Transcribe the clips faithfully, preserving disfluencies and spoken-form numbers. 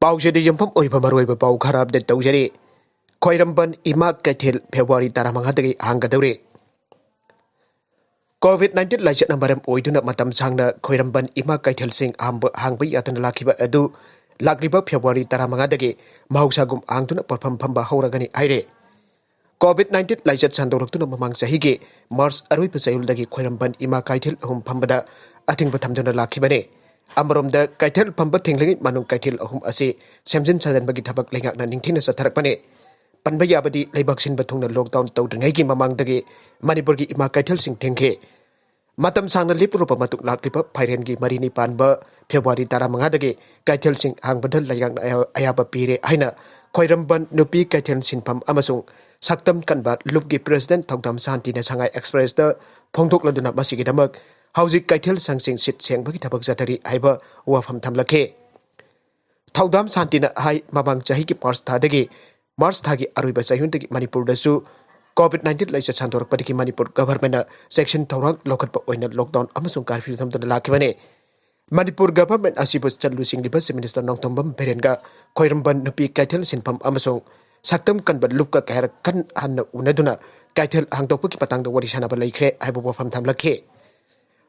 ꯍꯧꯖꯤꯛꯇꯤ ꯌꯨꯝꯐꯝ ꯑꯣꯏꯕ ꯃꯔꯨꯑꯣꯏꯕ ꯄꯥꯎ ꯈꯔ ꯑꯞꯗꯦꯠ ꯇꯧꯖꯔꯤ꯫ ꯈ꯭ꯋꯥꯏꯔꯝꯕꯟ ꯏꯃꯥ ꯀꯩꯊꯦꯜ ꯐꯦꯕ꯭ꯔꯨꯋꯥꯔꯤ ꯇꯔꯥꯃꯉꯥꯗꯒꯤ ꯍꯥꯡꯒꯗꯧꯔꯤ꯫ ꯀꯣꯚꯤꯗ ꯅꯥꯏꯟꯇꯤꯟ ꯂꯥꯏꯆꯠꯅ ꯃꯔꯝ ꯑꯣꯏꯗꯨꯅ ꯃꯇꯝ ꯁꯥꯡꯅ ꯈ꯭ꯋꯥꯏꯔꯝꯕꯟ ꯏꯃꯥ ꯀꯩꯊꯦꯜꯁꯤꯡ ꯍꯥꯡꯕ, ꯍꯥꯡꯕ ꯌꯥꯗꯅ ꯂꯥꯛꯈꯤꯕ ꯑꯗꯨ ꯂꯥꯛꯂꯤꯕ ꯐꯦꯕ꯭ꯔꯨꯋꯥꯔꯤ ꯇꯔꯥꯃꯉꯥꯗꯒꯤ ꯃꯍꯧꯁꯥꯒꯨꯝ ꯍꯥꯡꯗꯨꯅ ꯄꯣꯠꯐꯝ ꯐꯝꯕ ꯍꯧꯔꯒꯅꯤ ꯍꯥꯏꯔꯦ꯫ ꯀꯣꯚꯤꯗ ꯅꯥꯏꯟꯇꯤꯟ ꯂꯥꯏꯆꯠ ꯁꯟꯗꯣꯔꯛꯇꯨꯅ ꯃꯃꯥꯡ ꯆꯍꯤꯒꯤ ꯃꯥꯔꯆ ꯑꯔꯣꯏꯕ ꯆꯌꯣꯜꯗꯒꯤ ꯈ꯭ꯋꯥꯏꯔꯝꯕꯟ ꯏꯃꯥ ꯀꯩꯊꯦꯜ ꯑꯍꯨꯝ ꯐꯝꯕꯗ ꯑꯊꯤꯡꯕ ꯊꯝꯗꯨꯅ ꯂꯥꯛꯈꯤꯕꯅꯤ꯫ ꯑꯃꯔꯣꯝꯗ ꯀꯩꯊꯦꯜ ꯐꯝꯕ ꯊꯤꯡꯂꯤꯉꯩ ꯃꯅꯨꯡ ꯀꯩꯊꯦꯜ ꯑꯍꯨꯝ ꯑꯁꯤ ꯁꯦꯝꯖꯤꯟ ꯁꯥꯖꯤꯟꯕꯒꯤ ꯊꯕꯛ ꯂꯩꯉꯥꯛꯅ ꯅꯤꯡꯊꯤꯅ ꯆꯠꯊꯔꯛꯄꯅꯤ꯫ ꯄꯟꯕ ꯌꯥꯕꯗꯤ ꯂꯩꯕꯥꯛ ꯁꯤꯟꯕ ꯊꯨꯡꯅ ꯂꯣꯛꯗꯥꯎꯟ ꯇꯧꯗ꯭ꯔꯤꯉꯩꯒꯤ ꯃꯃꯥꯡꯗꯒꯤ ꯃꯅꯤꯄꯨꯔꯒꯤ ꯏꯃꯥ ꯀꯩꯊꯦꯜꯁꯤꯡ ꯊꯤꯡꯈꯤ꯫ ꯃꯇꯝ ꯁꯥꯡꯅ ꯂꯦꯞꯂꯨꯔꯕ ꯃꯇꯨꯡ ꯂꯥꯛꯂꯤꯕ ꯐꯥꯏꯔꯦꯟꯒꯤ ꯃꯔꯤꯅꯤ ꯄꯥꯟꯕ ꯐꯦꯕ꯭ꯔꯨꯋꯥꯔꯤ ꯇꯔꯥꯃꯉꯥꯗꯒꯤ ꯀꯩꯊꯦꯜꯁꯤꯡ ꯍꯥꯡꯕꯗ ꯂꯩꯉꯥꯛꯅ ꯑꯌꯥ-, ꯑꯌꯥꯕ ꯄꯤꯔꯦ ꯍꯥꯏꯅ ꯈ꯭ꯋꯥꯏꯔꯝꯕꯟ ꯅꯨꯄꯤ ꯀꯩꯊꯦꯜ ꯁꯤꯟꯐꯝ ꯑꯃꯁꯨꯡ ꯁꯛꯇꯝ ꯀꯟꯕ ꯂꯨꯞꯀꯤ ꯄ꯭ꯔꯦꯁꯤꯗꯦꯟꯠ ꯊꯧꯗꯥꯝ ꯁꯥꯟꯇꯤꯅ ꯁꯉꯥꯏ ꯑꯦꯛꯁꯄ꯭ꯔꯦꯁꯇ ꯐꯣꯡꯗꯣꯛꯂꯗꯨꯅ ꯃꯁꯤꯒꯤꯗꯃꯛ ꯍꯧꯖꯤꯛ ꯀꯩꯊꯦꯜ ꯁꯪꯁꯤꯡ ꯁꯤꯠ ꯁꯦꯡꯕꯒꯤ ꯊꯕꯛ ꯆꯠꯊꯔꯤ ꯍꯥꯏꯕ ꯋꯥꯐꯝ ꯊꯝꯂꯛꯈꯤ꯫ ꯊꯧꯗꯥꯝ ꯁꯥꯟꯇꯤꯅ ꯍꯥꯏ, ꯃꯃꯥꯡ ꯆꯍꯤꯒꯤ ꯃꯥꯔꯆ ꯊꯥꯗꯒꯤ, ꯃꯥꯔꯆ ꯊꯥꯒꯤ ꯑꯔꯣꯏꯕ ꯆꯌꯣꯜꯗꯒꯤ ꯃꯅꯤꯄꯨꯔꯗꯁꯨ ꯀꯣꯚꯤꯗ ꯅꯥꯏꯟꯇꯤꯟ ꯂꯥꯏꯆꯠ ꯁꯟꯗꯣꯔꯛꯄꯗꯒꯤ ꯃꯅꯤꯄꯨꯔ ꯒꯚꯔꯟꯃꯦꯟꯠꯅ ꯆꯦꯛꯁꯤꯟ ꯊꯧꯔꯥꯡ ꯂꯧꯈꯠꯄ ꯑꯣꯏꯅ ꯂꯣꯛꯗꯥꯎꯟ ꯑꯃꯁꯨꯡ ꯀꯥꯔꯐ꯭ꯌꯨ ꯊꯝꯗꯨꯅ ꯂꯥꯛꯈꯤꯕꯅꯤ꯫ ꯃꯅꯤꯄꯨꯔ ꯒꯚꯔꯟꯃꯦꯟꯠ ꯑꯁꯤꯕꯨ ꯆꯠꯂꯨ ꯆꯤꯡꯂꯤꯕ ꯆꯤꯐ ꯃꯤꯅꯤꯁꯇꯔ ꯅꯣꯡꯊꯣꯝꯕꯝ ꯕꯤꯔꯦꯟꯒ ꯈ꯭ꯋꯥꯏꯔꯝꯕꯟ ꯅꯨꯄꯤ ꯀꯩꯊꯦꯜ ꯁꯤꯟꯐꯝ ꯑꯃꯁꯨꯡ ꯁꯛꯇꯝ ꯀꯟꯕ ꯂꯨꯞꯀ ꯀꯌꯥꯔꯛ ꯈꯟ ꯍꯟꯅ ꯎꯅꯗꯨꯅ ꯀꯩꯊꯦꯜ ꯍꯥꯡꯗꯣꯛꯄꯒꯤ ꯃꯇꯥꯡꯗ ꯋꯥꯔꯤ ꯁꯥꯅꯕ ꯂꯩꯈ꯭ꯔꯦ ꯍꯥꯏꯕ ꯋꯥꯐꯝ ꯊꯝꯂꯛꯈꯤ꯫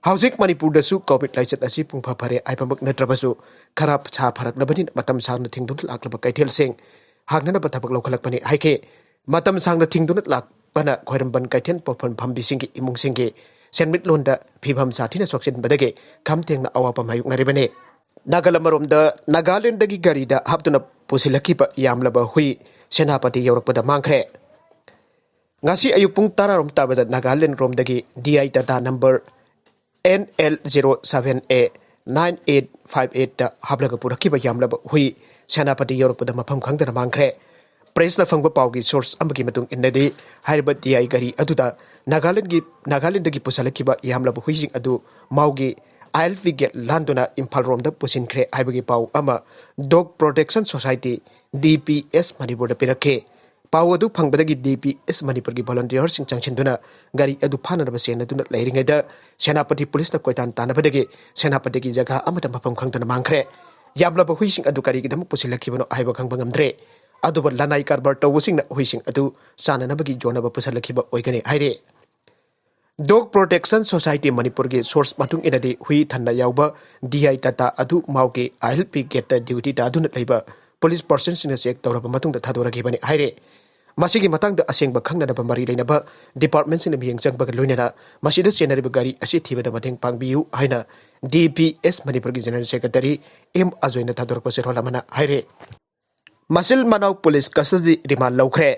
ꯍꯧꯖꯤꯛ ꯃꯅꯤꯄꯨꯔꯗꯁꯨ ꯀꯣꯚꯤꯗ ꯂꯥꯏꯆꯠ ꯑꯁꯤ ꯄꯨꯡꯐ ꯐꯔꯦ ꯍꯥꯏꯕꯃꯛ ꯅꯠꯇ꯭ꯔꯕꯁꯨ, ꯈꯔ ꯁꯥ ꯐꯔꯛꯂꯕꯅꯤꯅ ꯃꯇꯝ ꯁꯥꯡꯅ ꯊꯤꯡꯗꯨꯅ ꯂꯥꯛꯂꯕ ꯀꯩꯊꯦꯜꯁꯤꯡ ꯍꯥꯡꯅꯅꯕ ꯊꯕꯛ ꯂꯧꯈꯠꯂꯛꯄꯅꯤ ꯍꯥꯏꯈꯤ꯫ ꯃꯇꯝ ꯁꯥꯡꯅ ꯊꯤꯡꯗꯨꯅ ꯂꯥꯛꯄꯅ ꯈ꯭ꯋꯥꯏꯔꯝꯕꯟ ꯀꯩꯊꯦꯜ ꯄꯣꯠꯐꯝ ꯐꯝꯕꯤꯁꯤꯡꯒꯤ ꯏꯃꯨꯡꯁꯤꯡꯒꯤ ꯁꯦꯟꯃꯤꯠꯂꯣꯟꯗ ꯐꯤꯕꯝ ꯁꯥꯊꯤꯅ ꯁꯣꯛꯆꯤꯟꯕꯗꯒꯤ ꯈꯝ ꯊꯦꯡꯅ ꯑꯋꯥꯕ ꯃꯥꯌꯣꯛꯅꯔꯤꯕꯅꯤ꯫ ꯅꯥꯒꯜ ꯑꯃꯔꯣꯝꯗ, ꯅꯥꯒꯥꯂꯦꯟꯗꯒꯤ ꯒꯥꯔꯤꯗ ꯍꯥꯞꯇꯨꯅ ꯄꯨꯁꯤꯜꯂꯛꯈꯤꯕ ꯌꯥꯝꯂꯕ ꯍꯨꯏ ꯁꯦꯅꯥꯄꯇꯤ ꯌꯧꯔꯛꯄꯗ ꯃꯥꯡꯈ꯭ꯔꯦ꯫ ꯉꯁꯤ ꯑꯌꯨꯛ ꯄꯨꯡ ꯇꯔꯥꯔꯣꯝ ꯇꯥꯕꯗ ꯅꯥꯒꯥꯂꯦꯟ ꯔꯣꯝꯗꯒꯤ D I Tata number N L zero seven A nine eight five ꯑꯩꯠꯇ ꯍꯥꯞꯂꯒ ꯄꯨꯔꯛꯈꯤꯕ ꯌꯥꯝꯂꯕ ꯍꯨꯏ ꯁꯦꯅꯥꯄꯇꯤ ꯌꯧꯔꯛꯄꯗ ꯃꯐꯝ ꯈꯪꯗꯅ ꯃꯥꯡꯈ꯭ꯔꯦ꯫ ꯄ꯭ꯔꯦꯁꯅ ꯐꯪꯕ ꯄꯥꯎꯒꯤ ꯁꯣꯔꯁ ꯑꯃꯒꯤ ꯃꯇꯨꯡ ꯏꯟꯅꯗꯤ, ꯍꯥꯏꯔꯤꯕ ꯗꯤ ꯑꯥꯏ ꯒꯥꯔꯤ ꯑꯗꯨꯗ ꯅꯥꯒꯥꯂꯦꯟꯒꯤ, ꯅꯥꯒꯥꯂꯦꯟꯗꯒꯤ ꯄꯨꯁꯜꯂꯛꯈꯤꯕ ꯌꯥꯝꯂꯕ ꯍꯨꯏꯁꯤꯡ ꯑꯗꯨ ꯃꯥꯎꯒꯤ ꯑꯥꯏ ꯑꯦꯜ ꯄꯤ ꯒꯦꯠ ꯂꯥꯟꯗꯨꯅ ꯏꯝꯐꯥꯜ ꯔꯣꯝꯗ ꯄꯨꯁꯤꯟꯈ꯭ꯔꯦ ꯍꯥꯏꯕꯒꯤ ꯄꯥꯎ ꯑꯃ ꯗꯣꯒ ꯄ꯭ꯔꯣꯇꯦꯛꯁꯟ ꯁꯣꯁꯥꯏꯇꯤ, ꯗꯤ ꯄꯤ ꯑꯦꯁ, ꯃꯅꯤꯄꯨꯔꯗ ꯄꯤꯔꯛꯈꯤ꯫ ꯄꯥꯎ ꯑꯗꯨ ꯐꯪꯕꯗꯒꯤ ꯗꯤ ꯄꯤ ꯑꯦꯁ ꯃꯅꯤꯄꯨꯔꯒꯤ ꯚꯣꯂꯨꯟꯇꯤꯌꯔꯁꯤꯡ ꯆꯪꯁꯤꯟꯗꯨꯅ ꯒꯥꯔꯤ ꯑꯗꯨ ꯐꯥꯅꯅꯕ ꯁꯦꯟꯅꯗꯨꯅ ꯂꯩꯔꯤꯉꯩꯗ ꯁꯦꯅꯥꯄꯇꯤ ꯄꯨꯂꯤꯁꯅ ꯀꯣꯏꯇꯥꯟ ꯇꯥꯟꯅꯕꯗꯒꯤ ꯁꯦꯅꯥꯄꯇꯤꯒꯤ ꯖꯒꯥ ꯑꯃꯗ ꯃꯐꯝ ꯈꯪꯗꯅ ꯃꯥꯡꯈ꯭ꯔꯦ꯫ ꯌꯥꯝꯂꯕ ꯍꯨꯏꯁꯤꯡ ꯑꯗꯨ ꯀꯔꯤꯒꯤꯗꯃꯛ ꯄꯨꯁꯤꯜꯂꯛꯈꯤꯕꯅꯣ ꯍꯥꯏꯕ ꯈꯪꯕ ꯉꯝꯗ꯭ꯔꯦ꯫ ꯑꯗꯨꯕꯨ ꯂꯅꯥꯏ ꯀꯔꯕꯥꯔ ꯇꯧꯕꯁꯤꯡꯅ ꯍꯨꯏꯁꯤꯡ ꯑꯗꯨ ꯆꯥꯅꯅꯕꯒꯤ ꯌꯣꯟꯅꯕ ꯄꯨꯁꯤꯜꯂꯛꯈꯤꯕ ꯑꯣꯏꯒꯅꯤ ꯍꯥꯏꯔꯦ꯫ Dog Protection Society ꯃꯅꯤꯄꯨꯔꯒꯤ ꯁꯣꯔꯁ ꯃꯇꯨꯡ ꯏꯟꯅꯗꯤ ꯍꯨꯏ ꯊꯟꯅ ꯌꯥꯎꯕ ꯗꯤ ꯑꯥꯏ ꯇꯥꯇꯥ ꯑꯗꯨ ꯃꯥꯎꯒꯤ ꯑꯥꯏ ꯑꯦꯜ ꯄꯤ ꯒꯦꯠꯇ ꯗ꯭ꯌꯨꯇꯤ ꯇꯥꯗꯨꯅ ꯂꯩꯕ ꯄꯨꯂꯤꯁ ꯄꯥꯔꯁꯟꯁꯤꯡꯅ ꯆꯦꯛ ꯇꯧꯔꯕ ꯃꯇꯨꯡꯗ ꯊꯥꯗꯣꯔꯛꯈꯤꯕꯅꯤ ꯍꯥꯏꯔꯦ꯫ ꯃꯁꯤꯒꯤ ꯃꯇꯥꯡꯗ ꯑꯁꯦꯡꯕ ꯈꯪꯅꯅꯕ ꯃꯔꯤ ꯂꯩꯅꯕ ꯗꯤꯄꯥꯔꯠꯃꯦꯟꯁꯤꯡꯅ ꯃꯤꯠꯌꯦꯡ ꯆꯪꯕꯒ ꯂꯣꯏꯅꯅ ꯃꯁꯤꯗ ꯆꯦꯟꯅꯔꯤꯕ ꯒꯥꯔꯤ ꯑꯁꯤ ꯊꯤꯕꯗ ꯃꯇꯦꯡ ꯄꯥꯡꯕꯤꯌꯨ ꯍꯥꯏꯅ ꯗꯤ ꯄꯤ ꯑꯦꯁ ꯃꯅꯤꯄꯨꯔꯒꯤ ꯖꯦꯅꯔꯦꯜ ꯁꯦꯀ꯭ꯔꯦꯇꯔꯤ ꯑꯦꯝ ꯑꯖꯣꯏꯅ ꯊꯥꯗꯣꯔꯛꯄ ꯆꯦꯔꯣꯜ ꯑꯃꯅ ꯍꯥꯏꯔꯦ꯫ ꯃꯆꯤꯜ ꯃꯅꯥꯎ ꯄꯨꯂꯤꯁ ꯀꯁꯇꯗꯤ ꯔꯤꯃꯥꯟ ꯂꯧꯈ꯭ꯔꯦ꯫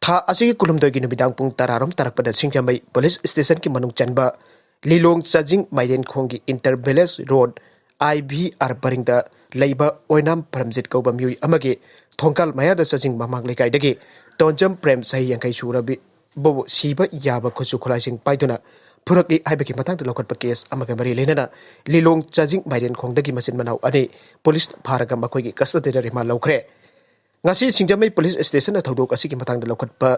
ꯊꯥ ꯑꯁꯤꯒꯤ ꯀꯨꯟꯍꯨꯝꯗꯣꯏꯒꯤ ꯅꯨꯃꯤꯗꯥꯡ ꯄꯨꯡ ꯇꯔꯥꯔꯣꯝ ꯇꯥꯔꯛꯄꯗ ꯁꯤꯡꯖꯃꯩ ꯄꯨꯂꯤꯁ ꯁ꯭ꯇꯦꯁꯟꯒꯤ ꯃꯅꯨꯡ ꯆꯟꯕ ꯂꯤꯂꯣꯡ ꯆꯥꯖꯤꯡ ꯃꯥꯏꯔꯦꯟꯈꯣꯡꯒꯤ ꯏꯟꯇꯔ ꯚꯤꯂꯦꯖ ꯔꯣꯗ ꯑꯥꯏ ꯚꯤ ꯑꯥꯔ ꯄꯔꯤꯡꯗ ꯂꯩꯕ ꯑꯣꯏꯅꯥꯝ ꯄ꯭ꯔꯝꯖꯤꯠ ꯀꯧꯕ ꯃꯤꯑꯣꯏ ꯑꯃꯒꯤ ꯊꯣꯡꯀꯥꯜ ꯃꯌꯥꯗ ꯆꯥꯖꯤꯡ ꯃꯃꯥꯡ ꯂꯩꯀꯥꯏꯗꯒꯤ ꯇꯣꯟꯖꯝ ꯄ꯭ꯔꯦꯝ ꯆꯍꯤ ꯌꯥꯡꯈꯩ ꯁꯨꯔꯕꯤ ꯕꯨ ꯁꯤꯕ ꯌꯥꯕ ꯈꯨꯠꯁꯨ ꯈꯨꯠꯂꯥꯏꯁꯤꯡ ꯄꯥꯏꯗꯨꯅ ꯐꯨꯔꯛꯏ ꯍꯥꯏꯕꯒꯤ ꯃꯇꯥꯡꯗ ꯂꯧꯈꯠꯄ ꯀꯦꯁ ꯑꯃꯒ ꯃꯔꯤ ꯂꯩꯅꯅ ꯂꯤꯂꯣꯡ ꯆꯥꯖꯤꯡ ꯃꯥꯏꯔꯦꯟꯈꯣꯡꯗꯒꯤ ꯃꯆꯤꯟ ꯃꯅꯥꯎ ꯑꯅꯤ ꯄꯨꯂꯤꯁ ꯐꯥꯔꯒ ꯃꯈꯣꯏꯒꯤ ꯀꯁꯇꯗꯤꯗ ꯔꯤꯃꯥꯟ ꯂꯧꯈ꯭ꯔꯦ꯫ ꯉꯁꯤ ꯁꯤꯡꯖꯃꯩ ꯄꯨꯂꯤꯁ ꯁ꯭ꯇꯦꯁꯟꯅ ꯊꯧꯗꯣꯛ ꯑꯁꯤꯒꯤ ꯃꯇꯥꯡꯗ ꯂꯧꯈꯠꯄ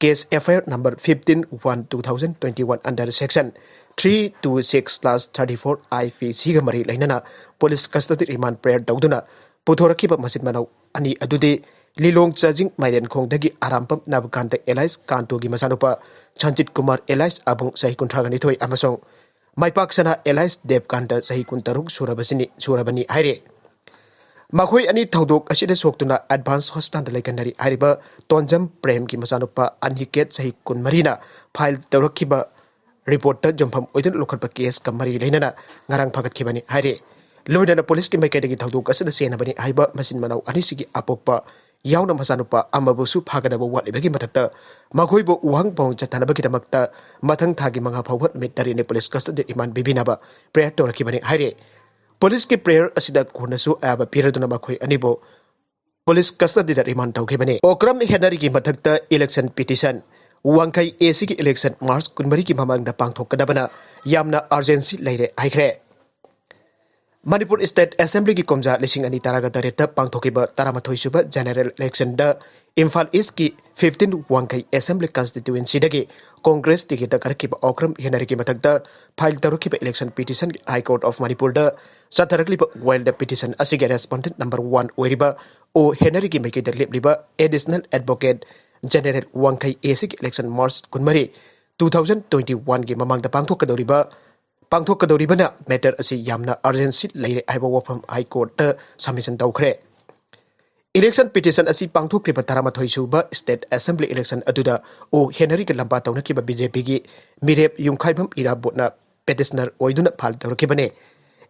case F I R number fifteen one two thousand twenty one under section three two six slash thirty four I P C ꯒ ꯃꯔꯤ ꯂꯩꯅꯅ ꯄꯨꯂꯤꯁ ꯀꯁꯇꯗꯤ ꯔꯤꯃꯥꯟ ꯄ꯭ꯔꯦꯌꯔ ꯇꯧꯗꯨꯅ ꯄꯨꯊꯣꯔꯛꯈꯤꯕ ꯃꯆꯤꯟ ꯃꯅꯥꯎ ꯑꯅꯤ ꯑꯗꯨꯗꯤ ꯂꯤꯂꯣꯡ ꯆꯥꯖꯤꯡ ꯃꯥꯏꯔꯦꯟꯈꯣꯡꯗꯒꯤ ꯑꯔꯥꯝꯕꯝ ꯅꯕꯀꯥꯟꯇ ꯑꯦꯂꯥꯏꯁ ꯀꯥꯟꯇꯣꯒꯤ ꯃꯆꯥꯅꯨꯄꯥ ꯁꯟꯖꯤꯠ ꯀꯨꯃꯥꯔ ꯑꯦꯂꯥꯏꯁ ꯑꯕꯨꯡ ꯆꯍꯤ ꯀꯨꯟꯊ꯭ꯔꯥꯒ ꯅꯤꯊꯣꯏ ꯑꯃꯁꯨꯡ ꯃꯥꯏꯄꯥꯛꯁꯅꯥ ꯑꯦꯂꯥꯏꯁ ꯗꯦꯕꯀꯥꯟꯇ ꯆꯍꯤ ꯀꯨꯟꯇꯔꯨꯛ ꯁꯨꯔꯕꯁꯤꯅꯤ, ꯁꯨꯔꯕꯅꯤ ꯍꯥꯏꯔꯦ꯫ ꯃꯈꯣꯏ ꯑꯅꯤ ꯊꯧꯗꯣꯛ ꯑꯁꯤꯗ ꯁꯣꯛꯇꯨꯅ ꯑꯦꯗꯚꯥꯟꯁ ꯍꯣꯁꯄꯤꯇꯥꯜꯗ ꯂꯩꯈꯟꯅꯔꯤ ꯍꯥꯏꯔꯤꯕ ꯇꯣꯟꯖꯝ ꯄ꯭ꯔꯦꯝꯒꯤ ꯃꯆꯥꯅꯨꯄꯥ ꯑꯅꯤꯀꯦꯠ ꯆꯍꯤ ꯀꯨꯟꯃꯔꯤꯅ ꯐꯥꯏꯜ ꯇꯧꯔꯛꯈꯤꯕ ꯔꯤꯄꯣꯔꯠꯇ ꯌꯨꯝꯐꯝ ꯑꯣꯏꯗꯨꯅ ꯂꯧꯈꯠꯄ ꯀꯦꯁꯀ ꯃꯔꯤ ꯂꯩꯅꯅ ꯉꯔꯥꯡ ꯐꯥꯒꯠꯈꯤꯕꯅꯤ ꯍꯥꯏꯔꯦ꯫ ꯂꯣꯏꯅꯅ ꯄꯨꯂꯤꯁꯀꯤ ꯃꯥꯏꯀꯩꯗꯒꯤ ꯊꯧꯗꯣꯛ ꯑꯁꯤꯗ ꯆꯦꯟꯅꯕꯅꯤ ꯍꯥꯏꯕ ꯃꯆꯤꯟ ꯃꯅꯥꯎ ꯑꯅꯤꯁꯤꯒꯤ ꯑꯄꯣꯛꯄ ꯌꯥꯎꯅ ꯃꯆꯥꯅꯨꯄꯥ ꯑꯃꯕꯨꯁꯨ ꯐꯥꯒꯗꯕ ꯋꯥꯠꯂꯤꯕꯒꯤ ꯃꯊꯛꯇ ꯃꯈꯣꯏꯕꯨ ꯋꯥꯍꯪ ꯄꯥꯎꯍꯪ ꯆꯠꯊꯅꯕꯒꯤꯗꯃꯛꯇ ꯃꯊꯪ ꯊꯥꯒꯤ ꯃꯉꯥ ꯐꯥꯎꯕ ꯅꯨꯃꯤꯠ ꯇꯔꯦꯠꯅꯤ ꯄꯨꯂꯤꯁ ꯀꯁꯇꯗꯤ ꯔꯤꯃꯥꯟ ꯄꯤꯕꯤꯅꯕ ꯄ꯭ꯔꯦꯌꯔ ꯇꯧꯔꯛꯈꯤꯕꯅꯤ ꯍꯥꯏꯔꯦ꯫ ꯄꯨꯂꯤꯁꯀꯤ ꯄ꯭ꯔꯦꯌꯔ ꯑꯁꯤꯗ ꯀꯣꯟꯅꯁꯨ ꯑꯌꯥꯕ ꯄꯤꯔꯗꯨꯅ ꯃꯈꯣꯏ ꯑꯅꯤꯕꯨ ꯄꯨꯂꯤꯁ ꯀꯁꯇꯗꯤꯗ ꯔꯤꯃꯥꯟ ꯇꯧꯈꯤꯕꯅꯤ꯫ ꯑꯣꯀ꯭ꯔꯝ ꯍꯦꯅꯔꯤꯒꯤ ꯃꯊꯛꯇ ꯏꯂꯦꯛꯁꯟ ꯄꯤꯇꯤꯁꯟ꯫ ꯋꯥꯡꯈꯩ ꯑꯦ ꯁꯤꯒꯤ ꯏꯂꯦꯛꯁꯟ ꯃꯥꯔꯆ ꯀꯨꯟꯃꯔꯤꯒꯤ ꯃꯃꯥꯡꯗ ꯄꯥꯡꯊꯣꯛꯀꯗꯕꯅ ꯌꯥꯝꯅ ꯑꯔꯖꯦꯟꯁꯤ ꯂꯩꯔꯦ ꯍꯥꯏꯈ꯭ꯔꯦ꯫ ꯃꯅꯤꯄꯨꯔ ꯁ꯭ꯇꯦꯠ ꯑꯦꯁꯦꯝꯕ꯭ꯂꯤꯒꯤ ꯀꯨꯝꯖꯥ ꯂꯤꯁꯤꯡ ꯑꯅꯤ ꯇꯔꯥꯒ ꯇꯔꯦꯠꯇ ꯄꯥꯡꯊꯣꯛꯈꯤꯕ ꯇꯔꯥꯃꯥꯊꯣꯏ ꯁꯨꯕ ꯖꯦꯅꯔꯦꯜ ꯏꯂꯦꯛꯁꯟꯗ ꯏꯝꯐꯥꯜ ꯏꯁꯀꯤ ꯐꯤꯐꯇꯤꯟ ꯋꯥꯡꯈꯩ ꯑꯦꯁꯦꯝꯕ꯭ꯂꯤ ꯀꯟꯁꯇꯤꯇ꯭ꯌꯨꯑꯦꯟꯁꯤꯗꯒꯤ ꯀꯣꯡꯒ꯭ꯔꯦꯁ ꯇꯤꯀꯦꯠꯇ ꯀꯥꯔꯛꯈꯤꯕ ꯑꯣꯀ꯭ꯔꯝ ꯍꯦꯅꯔꯤꯒꯤ ꯃꯊꯛꯇ ꯐꯥꯏꯜ ꯇꯧꯔꯛꯈꯤꯕ ꯏꯂꯦꯛꯁꯟ ꯄꯤꯇꯤꯁꯟꯒꯤ ꯍꯥꯏ ꯀꯣꯔꯠ ꯑꯣꯐ ꯃꯅꯤꯄꯨꯔꯗ ꯆꯠꯊꯔꯛꯂꯤꯕ ꯋꯥꯏꯜꯗ ꯄꯤꯇꯤꯁꯟ ꯑꯁꯤꯒꯤ ꯔꯦꯁꯄꯣꯟꯗꯦꯟꯠ ꯅꯝꯕꯔ ꯋꯥꯟ ꯑꯣꯏꯔꯤꯕ ꯑꯣ ꯍꯦꯅꯔꯤꯒꯤ ꯃꯥꯏꯀꯩꯗ ꯂꯦꯞꯂꯤꯕ ꯑꯦꯗꯤꯁꯅꯦꯜ ꯑꯦꯗꯚꯣꯀꯦꯠ ꯖꯦꯅꯦꯔꯦꯜ ꯋꯥꯡꯈꯩ ꯑꯦꯁꯤꯒꯤ ꯏꯂꯦꯛꯁꯟ ꯃꯥꯔꯆ ꯀꯨꯟꯃꯔꯤ, ꯇꯨ ꯊꯥꯎꯖꯟ ꯇ꯭ꯋꯦꯟꯇꯤ ꯋꯥꯟꯒꯤ ꯃꯃꯥꯡꯗ ꯄꯥꯡꯊꯣꯛꯀꯗꯧꯔꯤꯕ ꯄꯥꯡꯊꯣꯛꯀꯗꯧꯔꯤꯕꯅ ꯃꯦꯇꯔ ꯑꯁꯤ ꯌꯥꯝꯅ ꯑꯔꯖꯦꯟꯁꯤ ꯂꯩꯔꯦ ꯍꯥꯏꯕ ꯋꯥꯐꯝ ꯍꯥꯏ ꯀꯣꯔꯠꯇ ꯁꯕꯃꯤꯁꯟ ꯇꯧꯈ꯭ꯔꯦ꯫ ꯏꯂꯦꯛꯁꯟ ꯄꯤꯇꯤꯁꯟ ꯑꯁꯤ ꯄꯥꯡꯊꯣꯛꯈ꯭ꯔꯤꯕ ꯇꯔꯥꯃꯥꯊꯣꯏ ꯁꯨꯕ ꯁ꯭ꯇꯦꯠ ꯑꯦꯁꯦꯝꯕ꯭ꯂꯤ ꯏꯂꯦꯛꯁꯟ ꯑꯗꯨꯗ ꯑꯣ ꯍꯦꯅꯔꯤꯒ ꯂꯝꯕꯥ ꯇꯧꯅꯈꯤꯕ ꯕꯤ ꯖꯦ ꯄꯤꯒꯤ ꯃꯤꯔꯦꯞ ꯌꯨꯝꯈꯥꯏꯕꯝ ꯏꯔꯥꯕꯣꯠꯅ ꯄꯦꯇꯤꯁꯅꯔ ꯑꯣꯏꯗꯨꯅ ꯐꯥꯏꯜ ꯇꯧꯔꯛꯈꯤꯕꯅꯤ꯫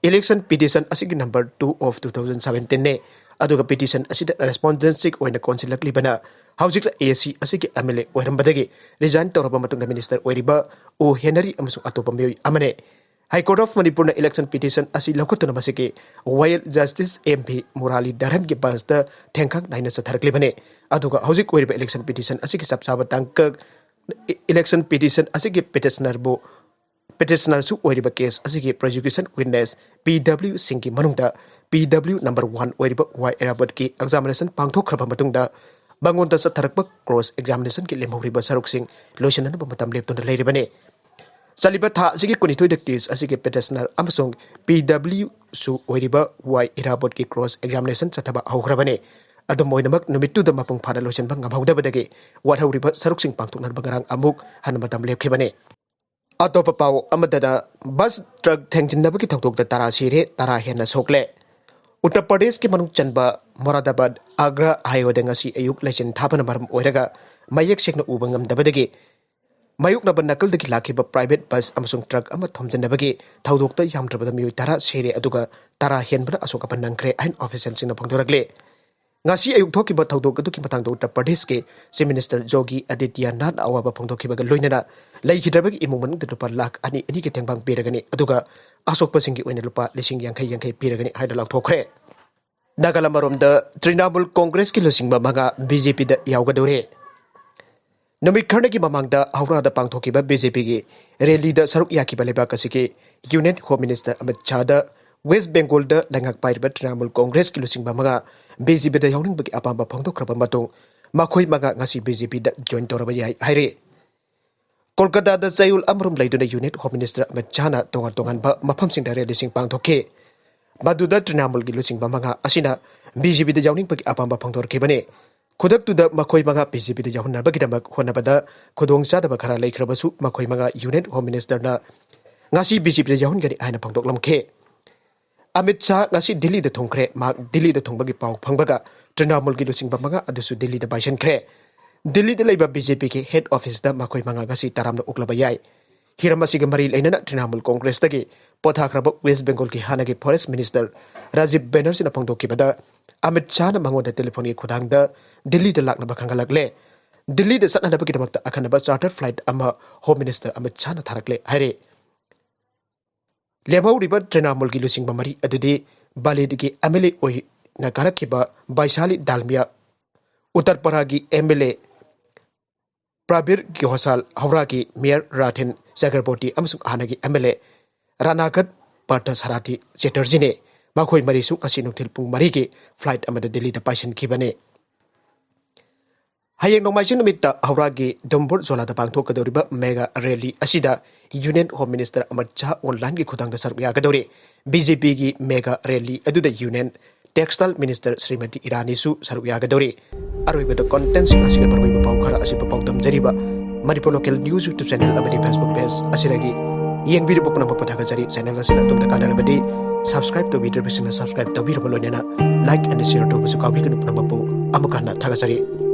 ꯏꯂꯦꯛꯁꯟ ꯄꯤꯇꯤꯁꯟ ꯑꯁꯤꯒꯤ number two of two thousand ꯁꯕꯦꯟꯇꯤꯟꯅꯤ꯫ ꯑꯗꯨꯒ ꯄꯤꯇꯤꯁꯟ ꯑꯁꯤꯗ ꯔꯦꯁꯄꯣꯟꯗꯦꯟꯁꯤꯞ ꯑꯣꯏꯅ ꯀꯣꯟꯁꯤꯜꯂꯛꯂꯤꯕꯅ ꯍꯧꯖꯤꯛ ꯑꯦ ꯁꯤ ꯑꯁꯤꯒꯤ ꯑꯦꯝ ꯑꯦꯜ ꯑꯦ ꯑꯣꯏꯔꯝꯕꯗꯒꯤ ꯔꯤꯖꯥꯏꯟ ꯇꯧꯔꯕ ꯃꯇꯨꯡꯗ ꯃꯤꯅꯤꯁꯇꯔ ꯑꯣꯏꯔꯤꯕ ꯑꯣ ꯍꯦꯅꯔꯤ ꯑꯃꯁꯨꯡ ꯑꯇꯣꯞꯄ ꯃꯤꯑꯣꯏ ꯑꯃꯅꯤ꯫ ꯍꯥꯏ ꯀꯣꯔꯠ ꯑꯣꯐ ꯃꯅꯤꯄꯨꯔꯅ ꯏꯂꯦꯛꯁꯟ ꯄꯤꯇꯤꯁꯟ ꯑꯁꯤ ꯂꯧꯈꯠꯇꯨꯅ ꯃꯁꯤꯒꯤ ꯋꯥꯌꯦꯜ ꯖꯁꯇꯤꯁ ꯑꯦꯝ ꯚꯤ ꯃꯨꯔꯥꯂꯤꯙꯔꯟꯒꯤ ꯕꯦꯟꯁꯇ ꯊꯦꯡꯈꯥꯡ ꯅꯥꯏꯅ ꯆꯠꯊꯔꯛꯂꯤꯕꯅꯤ꯫ ꯑꯗꯨꯒ ꯍꯧꯖꯤꯛ ꯑꯣꯏꯔꯤꯕ ꯏꯂꯦꯛꯁꯟ ꯄꯤꯇꯤꯁꯟ ꯑꯁꯤꯒꯤ ꯆꯞ ꯆꯥꯕ ꯇꯥꯡꯀꯛ, ꯏ-, ꯏꯂꯦꯛꯁꯟ ꯄꯤꯇꯤꯁꯟ ꯑꯁꯤꯒꯤ ꯄꯤꯇꯤꯁꯅꯔꯕꯨ, ꯄꯤꯇꯤꯁꯅꯔꯁꯨ ꯑꯣꯏꯔꯤꯕ ꯀꯦꯁ ꯑꯁꯤꯒꯤ ꯄ꯭ꯔꯣꯁꯤꯀ꯭ꯌꯨꯁꯟ ꯋꯤꯠꯅꯦꯁ ꯄꯤ ꯗꯕ꯭ꯂꯤꯎ ꯁꯤꯡꯒꯤ ꯃꯅꯨꯡꯗ ꯄꯤ ꯗꯕ꯭ꯂꯤꯎ ꯅꯝꯕꯔ ꯋꯥꯟ ꯑꯣꯏꯔꯤꯕ ꯋꯥꯏ ꯏꯔꯥꯕꯣꯠꯀꯤ ꯑꯦꯛꯖꯥꯃꯤꯅꯦꯁꯟ ꯄꯥꯡꯊꯣꯛꯈ꯭ꯔꯕ ꯃꯇꯨꯡꯗ ꯃꯉꯣꯟꯗ ꯆꯠꯊꯔꯛꯄ ꯀ꯭ꯔꯣꯁ ꯑꯦꯛꯖꯥꯃꯤꯅꯦꯁꯟꯒꯤ ꯂꯦꯝꯍꯧꯔꯤꯕ ꯁꯔꯨꯛꯁꯤꯡ ꯂꯣꯏꯁꯤꯟꯅꯅꯕ ꯃꯇꯝ ꯂꯦꯞꯇꯨꯅ ꯂꯩꯔꯤꯕꯅꯤ꯫ ꯆꯠꯂꯤꯕ ꯊꯥ ꯑꯁꯤꯒꯤ ꯀꯨꯟꯅꯤꯊꯣꯏꯗ ꯀꯦꯁ ꯑꯁꯤꯒꯤ ꯄꯤꯇꯤꯁꯅꯔ ꯑꯃꯁꯨꯡ ꯄꯤ ꯗꯕ꯭ꯂꯤꯎꯁꯨ ꯑꯣꯏꯔꯤꯕ ꯋꯥꯏ ꯏꯔꯥꯕꯣꯠꯀꯤ ꯀ꯭ꯔꯣꯁ ꯑꯦꯛꯖꯥꯃꯤꯅꯦꯁꯟ ꯆꯠꯊꯕ ꯍꯧꯈ꯭ꯔꯕꯅꯤ꯫ ꯑꯗꯨꯝ ꯑꯣꯏꯅꯃꯛ, ꯅꯨꯃꯤꯠꯇꯨꯗ ꯃꯄꯨꯡ ꯐꯥꯅ ꯂꯣꯏꯁꯤꯟꯕ ꯉꯝꯍꯧꯗꯕꯗꯒꯤ ꯋꯥꯠꯍꯧꯔꯤꯕ ꯁꯔꯨꯛꯁꯤꯡ ꯄꯥꯡꯊꯣꯛꯅꯕ ꯉꯔꯥꯡ ꯑꯃꯨꯛ ꯍꯟꯅ ꯃꯇꯝ ꯂꯦꯞꯈꯤꯕꯅꯤ꯫ ꯑꯇꯣꯞꯄ ꯄꯥꯎ ꯑꯃꯗꯅ, ꯕꯁ ꯇ꯭ꯔꯛ ꯊꯦꯡꯖꯤꯟꯅꯕꯒꯤ ꯊꯧꯗꯣꯛꯇ ꯇꯔꯥ ꯁꯤꯔꯦ, ꯇꯔꯥ ꯍꯦꯟꯅ ꯁꯣꯛꯂꯦ꯫ ꯎꯠꯇꯔ ꯄ꯭ꯔꯗꯦꯁꯀꯤ ꯃꯅꯨꯡ ꯆꯟꯕ ꯃꯣꯔꯥꯗꯥꯕꯥꯗ ꯑꯒ꯭ꯔꯥ ꯍꯥꯏꯋꯦꯗ ꯉꯁꯤ ꯑꯌꯨꯛ ꯂꯩꯆꯤꯟ ꯊꯥꯕꯅ ꯃꯔꯝ ꯑꯣꯏꯔꯒ ꯃꯌꯦꯛ ꯁꯦꯡꯅ ꯎꯕ ꯉꯝꯗꯕꯗꯒꯤ ꯃꯥꯌꯣꯛꯅꯕ ꯅꯥꯀꯜꯗꯒꯤ ꯂꯥꯛꯈꯤꯕ ꯄ꯭ꯔꯥꯏꯚꯦꯠ ꯕꯁ ꯑꯃꯁꯨꯡ ꯇ꯭ꯔꯛ ꯑꯃ ꯊꯣꯝꯖꯤꯟꯅꯕꯒꯤ ꯊꯧꯗꯣꯛꯇ ꯌꯥꯝꯗ꯭ꯔꯕꯗ ꯃꯤꯑꯣꯏ ꯇꯔꯥ ꯁꯤꯔꯦ, ꯑꯗꯨꯒ ꯇꯔꯥ ꯍꯦꯟꯕꯅ ꯑꯁꯣꯛ ꯑꯄꯟ ꯅꯪꯈ꯭ꯔꯦ ꯍꯥꯏꯅ ꯑꯣꯐꯤꯁꯤꯌꯦꯜꯁꯤꯡꯅ ꯐꯣꯡꯗꯣꯔꯛꯂꯤ꯫ ꯉꯁꯤ ꯑꯌꯨꯛ ꯊꯣꯛꯈꯤꯕ ꯊꯧꯗꯣꯛ ꯑꯗꯨꯒꯤ ꯃꯇꯥꯡꯗ ꯎꯠꯇꯔ ꯄ꯭ꯔꯗꯦꯁꯀꯤ ꯆꯤꯐ ꯃꯤꯅꯤꯁꯇꯔ ꯌꯣꯒꯤ ꯑꯥꯗꯤꯇ꯭ꯌꯅꯥꯊꯅ ꯑꯋꯥꯕ ꯐꯣꯡꯗꯣꯛꯈꯤꯕꯒ ꯂꯣꯏꯅꯅ ꯂꯩꯈꯤꯗ꯭ꯔꯕꯒꯤ ꯏꯃꯨꯡ ꯃꯅꯨꯡꯗ ꯂꯨꯄꯥ ꯂꯥꯈ ꯑꯅꯤ ꯑꯅꯤꯒꯤ ꯇꯦꯡꯕꯥꯡ ꯄꯤꯔꯒꯅꯤ, ꯑꯗꯨꯒ ꯑꯁꯣꯛꯄꯁꯤꯡꯒꯤ ꯑꯣꯏꯅ ꯂꯨꯄꯥ ꯂꯤꯁꯤꯡ ꯌꯥꯡꯈꯩ ꯌꯥꯡꯈꯩ ꯄꯤꯔꯒꯅꯤ ꯍꯥꯏꯅ ꯂꯥꯎꯊꯣꯛꯈ꯭ꯔꯦ꯫ ꯅꯥꯒꯥꯂꯦꯟ ꯑꯃꯔꯣꯝꯗ, ꯇ꯭ꯔꯤꯅꯥꯃꯨꯜ ꯀꯣꯡꯒ꯭ꯔꯦꯁꯀꯤ ꯂꯨꯆꯤꯡꯕ ꯃꯉꯥ ꯕꯤ ꯖꯦ ꯄꯤꯗ ꯌꯥꯎꯒꯗꯧꯔꯦ꯫ ꯅꯨꯃꯤꯠ ꯈꯔꯅꯤꯒꯤ ꯃꯃꯥꯡꯗ ꯍꯧꯔꯥꯗ ꯄꯥꯡꯊꯣꯛꯈꯤꯕ ꯕꯤ ꯖꯦ ꯄꯤꯒꯤ ꯔꯦꯂꯤꯗ ꯁꯔꯨꯛ ꯌꯥꯈꯤꯕ ꯂꯩꯕꯥꯛ ꯑꯁꯤꯒꯤ union home minister Amit ꯁꯥꯍꯗ west ꯕꯦꯡꯒꯣꯜꯗ ꯂꯩꯉꯥꯛ ꯄꯥꯏꯔꯤꯕ ꯇ꯭ꯔꯤꯅꯥꯃꯨꯜ ꯀꯣꯡꯒ꯭ꯔꯦꯁꯀꯤ ꯂꯨꯆꯤꯡꯕ ꯃꯉꯥ ꯕꯤ ꯖꯦ ꯄꯤꯗ ꯌꯥꯎꯅꯤꯡꯕꯒꯤ ꯑꯄꯥꯝꯕ ꯐꯣꯡꯗꯣꯛꯈ꯭ꯔꯕ ꯃꯇꯨꯡ ꯃꯈꯣꯏ ꯃꯉꯥ ꯉꯁꯤ ꯕꯤ ꯖꯦ ꯄꯤꯗ ꯖꯣꯏꯟ ꯇꯧꯔꯕ ꯌꯥꯏ ꯍꯥꯏꯔꯤ꯫ ꯀꯣꯜꯀꯇꯥꯗ ꯆꯌꯣꯜ ꯑꯃꯔꯣꯝ ꯂꯩꯗꯨꯅ ꯌꯨꯅꯤꯌꯟ ꯍꯣꯝ ꯃꯤꯅꯤꯁꯇꯔ ꯑꯃꯤꯠ ꯁꯥꯍꯅ ꯇꯣꯉꯥꯟ ꯇꯣꯉꯥꯟꯕ ꯃꯐꯝꯁꯤꯡꯗ ꯔꯦꯂꯤꯁꯤꯡ ꯄꯥꯡꯊꯣꯛꯈꯤ꯫ ꯃꯗꯨꯗ ꯇ꯭ꯔꯤꯅꯥꯃꯨꯜꯒꯤ ꯂꯨꯆꯤꯡꯕ ꯃꯉꯥ ꯑꯁꯤꯅ ꯕꯤ ꯖꯦ ꯄꯤꯗ ꯌꯥꯎꯅꯤꯡꯕꯒꯤ ꯑꯄꯥꯝꯕ ꯐꯣꯡꯗꯣꯔꯛꯈꯤꯕꯅꯤ꯫ ꯈꯨꯗꯛꯇꯨꯗ ꯃꯈꯣꯏ ꯃꯉꯥ ꯕꯤ ꯖꯦ ꯄꯤꯗ ꯌꯥꯎꯍꯟꯅꯕꯒꯤꯗꯃꯛ ꯍꯣꯠꯅꯕꯗ ꯈꯨꯗꯣꯡꯆꯥꯗꯕ ꯈꯔ ꯂꯩꯈ꯭ꯔꯕꯁꯨ, ꯃꯈꯣꯏ ꯃꯉꯥ ꯌꯨꯅꯤꯌꯟ ꯍꯣꯝ ꯃꯤꯅꯤꯁꯇꯔꯅ ꯉꯁꯤ ꯕꯤ ꯖꯦ ꯄꯤꯗ ꯌꯥꯎꯍꯟꯒꯅꯤ ꯍꯥꯏꯅ ꯐꯣꯡꯗꯣꯛꯂꯝꯈꯤ꯫ ꯑꯃꯤꯠ ꯁꯥꯍ ꯉꯁꯤ ꯗꯤꯜꯂꯤꯗ ꯊꯨꯡꯈ꯭ꯔꯦ꯫ ꯃꯍꯥꯛ ꯗꯤꯜꯂꯤꯗ ꯊꯨꯡꯕꯒꯤ ꯄꯥꯎ ꯐꯪꯕꯒ ꯇ꯭ꯔꯤꯅꯥꯃꯨꯜꯒꯤ ꯂꯨꯆꯤꯡꯕ ꯃꯉꯥ ꯑꯗꯨꯁꯨ ꯗꯤꯜꯂꯤꯗ ꯄꯥꯏꯁꯤꯟꯈ꯭ꯔꯦ꯫ ꯗꯤꯜꯂꯤꯗ ꯂꯩꯕ ꯕꯤ ꯖꯦ ꯄꯤꯒꯤ ꯍꯦꯗ ꯑꯣꯐꯤꯁꯇ ꯃꯈꯣꯏ ꯃꯉꯥ ꯉꯁꯤ ꯇꯔꯥꯝꯅ ꯑꯣꯛꯂꯕ ꯌꯥꯏ꯫ ꯍꯤꯔꯝ ꯑꯁꯤꯒ ꯃꯔꯤ ꯂꯩꯅꯅ ꯇ꯭ꯔꯤꯅꯥꯃꯨꯜ ꯀꯣꯡꯒ꯭ꯔꯦꯁꯇꯒꯤ ꯄꯣꯊꯥꯈ꯭ꯔꯕ ꯋꯦꯁ ꯕꯦꯡꯒꯣꯜꯒꯤ ꯍꯥꯟꯅꯒꯤ ꯐꯣꯔꯦꯁ ꯃꯤꯅꯤꯁꯇꯔ ꯔꯥꯖꯤꯕ ꯕꯦꯅꯔꯖꯤꯅ ꯐꯣꯡꯗꯣꯛꯈꯤꯕꯗ, ꯑꯃꯤꯠ ꯁꯥꯍꯅ ꯃꯉꯣꯟꯗ ꯇꯦꯂꯤꯐꯣꯟꯒꯤ ꯈꯨꯊꯥꯡꯗ ꯗꯤꯜꯂꯤꯗ ꯂꯥꯛꯅꯕ ꯈꯪꯍꯜꯂꯛꯂꯦ꯫ ꯗꯤꯜꯂꯤꯗ ꯆꯠꯅꯅꯕꯒꯤꯗꯃꯛꯇ ꯑꯈꯟꯅꯕ ꯆꯥꯔꯇꯔ ꯐ꯭ꯂꯥꯏꯠ ꯑꯃ ꯍꯣꯝ ꯃꯤꯅꯤꯁꯇꯔ ꯑꯃꯤꯠ ꯁꯥꯍꯅ ꯊꯥꯔꯛꯂꯦ ꯍꯥꯏꯔꯤ꯫ ꯂꯦꯝꯍꯧꯔꯤꯕ ꯇ꯭ꯔꯤꯅꯥꯃꯨꯜꯒꯤ ꯂꯨꯆꯤꯡꯕ ꯃꯔꯤ ꯑꯗꯨꯗꯤ ꯕꯥꯂꯤꯗꯒꯤ ꯑꯦꯝ ꯑꯦꯜ ꯑꯦ ꯑꯣꯏꯅ ꯀꯥꯔꯛꯈꯤꯕ ꯕꯥꯏꯁꯥꯂꯤ Dalmia, ꯎꯠꯇꯔꯄꯥꯔꯥꯒꯤ M L A ꯄ꯭ꯔꯕꯤꯔ Ghoshal, ꯍꯧꯔꯥꯒꯤ mayor ꯔꯥꯊꯦꯟ ꯆꯀ꯭ꯔꯕꯣꯔꯇꯤ ꯑꯃꯁꯨꯡ ꯍꯥꯟꯅꯒꯤ ꯑꯦꯝ ꯑꯦꯜ ꯑꯦ ꯔꯥꯅꯥꯒꯠ ꯄꯥꯔꯊ ꯁꯥꯔꯊꯤ ꯆꯦꯇꯔꯖꯤꯅꯤ꯫ ꯃꯈꯣꯏ ꯃꯔꯤꯁꯨ ꯉꯁꯤ ꯅꯨꯡꯊꯤꯜ ꯄꯨꯡ ꯃꯔꯤꯒꯤ ꯐ꯭ꯂꯥꯏꯠ ꯑꯃꯗ ꯗꯤꯜꯂꯤꯗ ꯄꯥꯏꯁꯤꯟꯈꯤꯕꯅꯤ꯫ ꯍꯌꯦꯡ ꯅꯣꯡꯃꯥꯏꯖꯤꯡ ꯅꯨꯃꯤꯠꯇ ꯍꯧꯔꯥꯒꯤ ꯗꯨꯝꯕꯨꯔ ꯖꯣꯂꯥꯗ ꯄꯥꯡꯊꯣꯛꯀꯗꯧꯔꯤꯕ ꯃꯦꯒꯥ ꯔꯦꯂꯤ ꯑꯁꯤꯗ union home minister Amit Shah ꯑꯣꯟꯂꯥꯏꯟꯒꯤ ꯈꯨꯊꯥꯡꯗ ꯁꯔꯨꯛ ꯌꯥꯒꯗꯧꯔꯤ꯫ ꯕꯤ ꯖꯦ ꯄꯤꯒꯤ ꯃꯦꯒꯥ ꯔꯦꯂꯤ ꯑꯗꯨꯗ ꯌꯨꯅꯤꯌꯟ ꯇꯦꯛꯁꯇꯥꯏꯜ ꯃꯤꯅꯤꯁꯇꯔ ꯁ꯭ꯔꯤꯃꯇꯤ ꯏꯔꯥꯅꯤꯁꯨ ꯁꯔꯨꯛ ꯌꯥꯒꯗꯧꯔꯤ꯫ ꯑꯔꯣꯏꯕꯗ ꯀꯣꯟꯇꯦꯟꯁꯤꯡ ꯑꯁꯤꯒ ꯃꯔꯨꯑꯣꯏꯕ ꯄꯥꯎ ꯈꯔ ꯑꯁꯤꯕꯨ ꯄꯥꯎꯗꯝꯖꯔꯤꯕ Manipur local news YouTube channel ꯑꯃꯗꯤ ꯐꯦꯁꯕꯨꯛ ꯄꯦꯖ ꯑꯁꯤꯗꯒꯤ ꯌꯦꯡꯕꯤꯔꯤꯕ ꯄꯨꯝꯅꯃꯛꯄꯨ ꯊꯥꯒꯠꯆꯔꯤ꯫ ꯆꯦꯅꯦꯜ ꯑꯁꯤꯅ ꯑꯗꯣꯝꯗ ꯀꯥꯟꯅꯔꯕꯗꯤ ꯁꯕꯁꯀ꯭ꯔꯥꯏꯕ ꯇꯧꯕꯤꯗ꯭ꯔꯤꯕꯁꯤꯡꯅ ꯁꯕꯁꯀ꯭ꯔꯥꯏꯕ ꯇꯧꯕꯤꯔꯕ ꯂꯣꯏꯅꯅ ꯂꯥꯏꯛ ꯑꯦꯟ ꯁꯤꯌꯔ ꯇꯧꯕꯁꯨ ꯀꯥꯎꯕꯤꯒꯅꯨ꯫ ꯄꯨꯝꯅꯃꯛꯄꯨ ꯑꯃꯨꯛ ꯍꯟꯅ ꯊꯥꯒꯠꯆꯔꯤ꯫